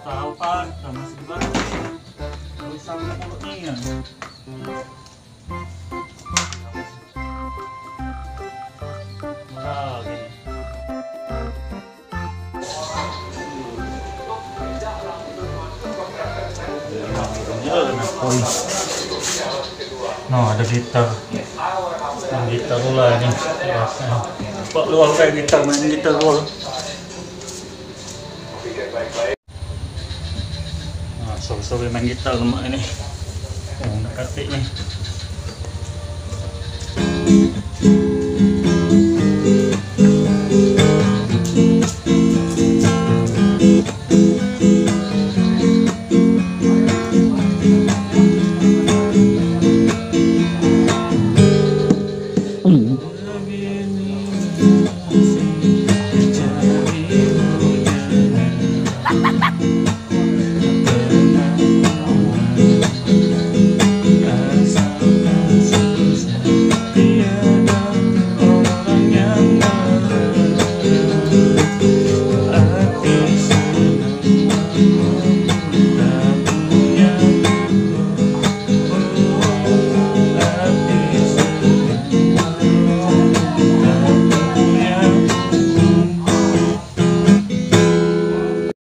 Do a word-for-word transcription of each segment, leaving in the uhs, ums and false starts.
Tahu, Pak, sama sedih banget. Terus sama mulutnya. No, ada gitar. Main gitar pula ni. Pak, luar kayak gitar, main gitar pula. Nah, sore-sore main gitar lemak ini. Oh, nak katik ni.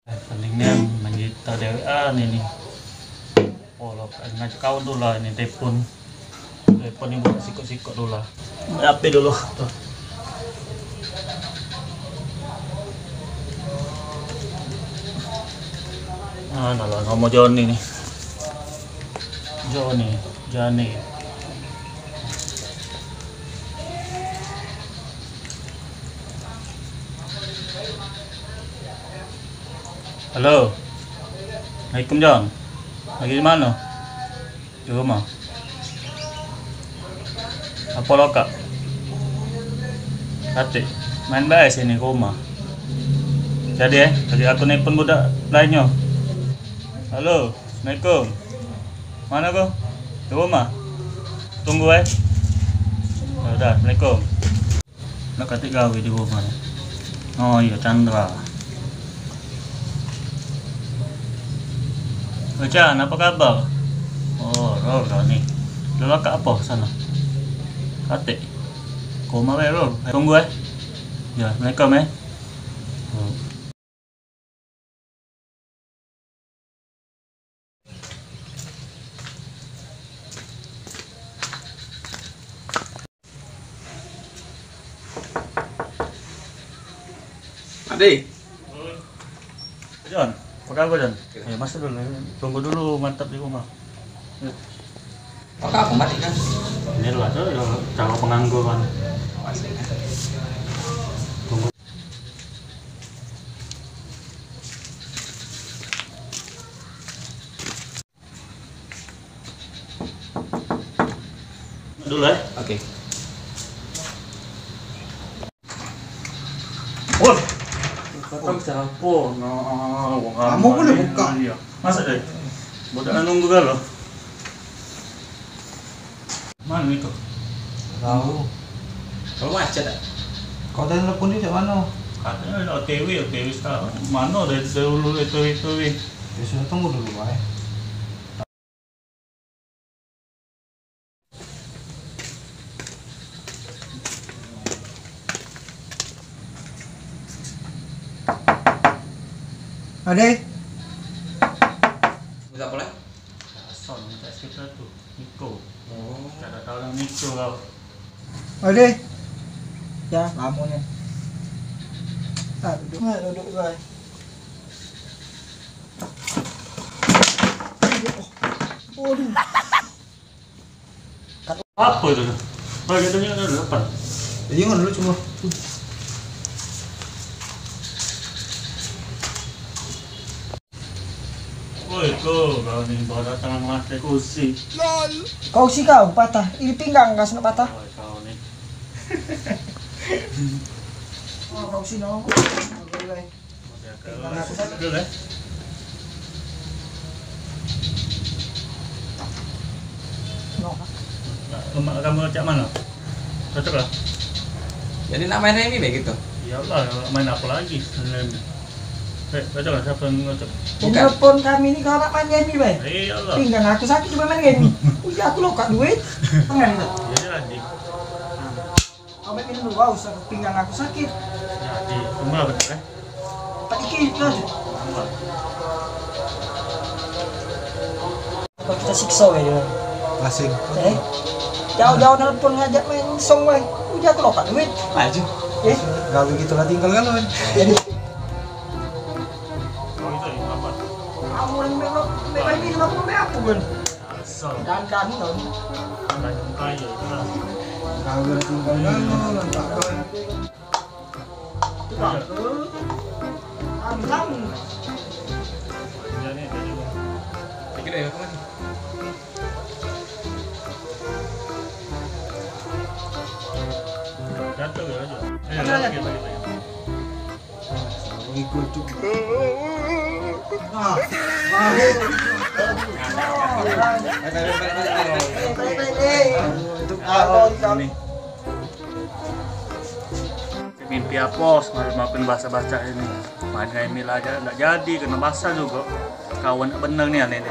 Eh, paling nian main gitar dewekan ini. Oh, lo ngajak kawan dulu lah ini telepon. Telepon ni buat sikok-sikok dulu lah. H P dulu. Tuh. Ah, nah lah, nomor Joni ni. Joni, Jani. Halo. Assalamualaikum, Jon. Lagi di mano? Di rumah. Apo lo, Kak? Katik. Main bae sini ke rumah. Jadi, eh, tadi aku nelpon budak lainnyo. Halo, assalamualaikum. Mano ko? Di rumah. Tunggu, eh. Ya udah, assalamualaikum. Nak katik gawe di rumah ni. Oh iyo, Chandra. Ocan, apa kabar? Oh, Ror kau ni. Lo lakak apa sana? Katik. Koma bae, Ror. Tunggu, eh. Ya, assalamualaikum, eh. Oh. Ade. Jon, apa kabar, Jon? Ya, masuk dulu. Tunggu dulu, mantap di rumah. Pakai apa mati kan? Ini lah, cara pengangguran. Tunggu. Dulu, eh. Oke. Woi. Kata siapa? Nah, wong kamu boleh buka. Iya. Masa deh? Budak nunggu galo. Mano itu? Tahu. Kau macet, tak? Kau tadi telepon dia cak mano? Katanya ada O T W, O T W sekarang. Mano dari dulu O T W, O T W? Ya sudah, tunggu dulu, bae. Ade. Minta apa, Lek? Son, minta sekitar tu. Niko. Oh. Tak ada tahu orang Niko kau. Ade. Ya, lama ni. Ah, duduk. Nah, duduk, guys. Waduh. Apa itu? Bagi tanya ada apa? Jadi ngono dulu cuma. Oi, kau, kau ni baru datang mati kursi. Kursi kau patah, ini pinggang kau nak patah. Oi, kau ni. Oh, kursi no. Dulu, eh. Nak lemak kamu cak mana? Cocok lah. Jadi nak main remi bae gitu. Iyalah, nak main apa lagi? Eh, cocok lah, siapa yang ngocok? Bukan. Telepon kami ni kalau nak main remi bae. Iyalah. Pinggang aku sakit coba main remi. Uji aku lokak duit. Tangan itu. Jadi lagi. Kau main minum dulu, haus, aku pinggang aku sakit. Jadi, cuma bener eh. Empat dikit tu aja. Apa kita siksa ya dia? Asing. Eh? Jauh-jauh nelpon ngajak main song weh. Uji aku lokak duit. Aja. Eh? Gawe gitu lah tinggal kan. Jadi. Aku yang memang memang ini aku memang aku kan. Asal. Dan dan kan. Kau kena tinggal dulu, lantak kau. Tukang. Kamu tahu. Ini dah, ini dah. Dikit dah, aku masih. Jatuh ya, aja. Eh, lagi, lagi, lagi. Mimpi apo semalam aku baca-baca ini. Main Emil aja ndak jadi, kena basah juga. Kawan bener ni aneh ni.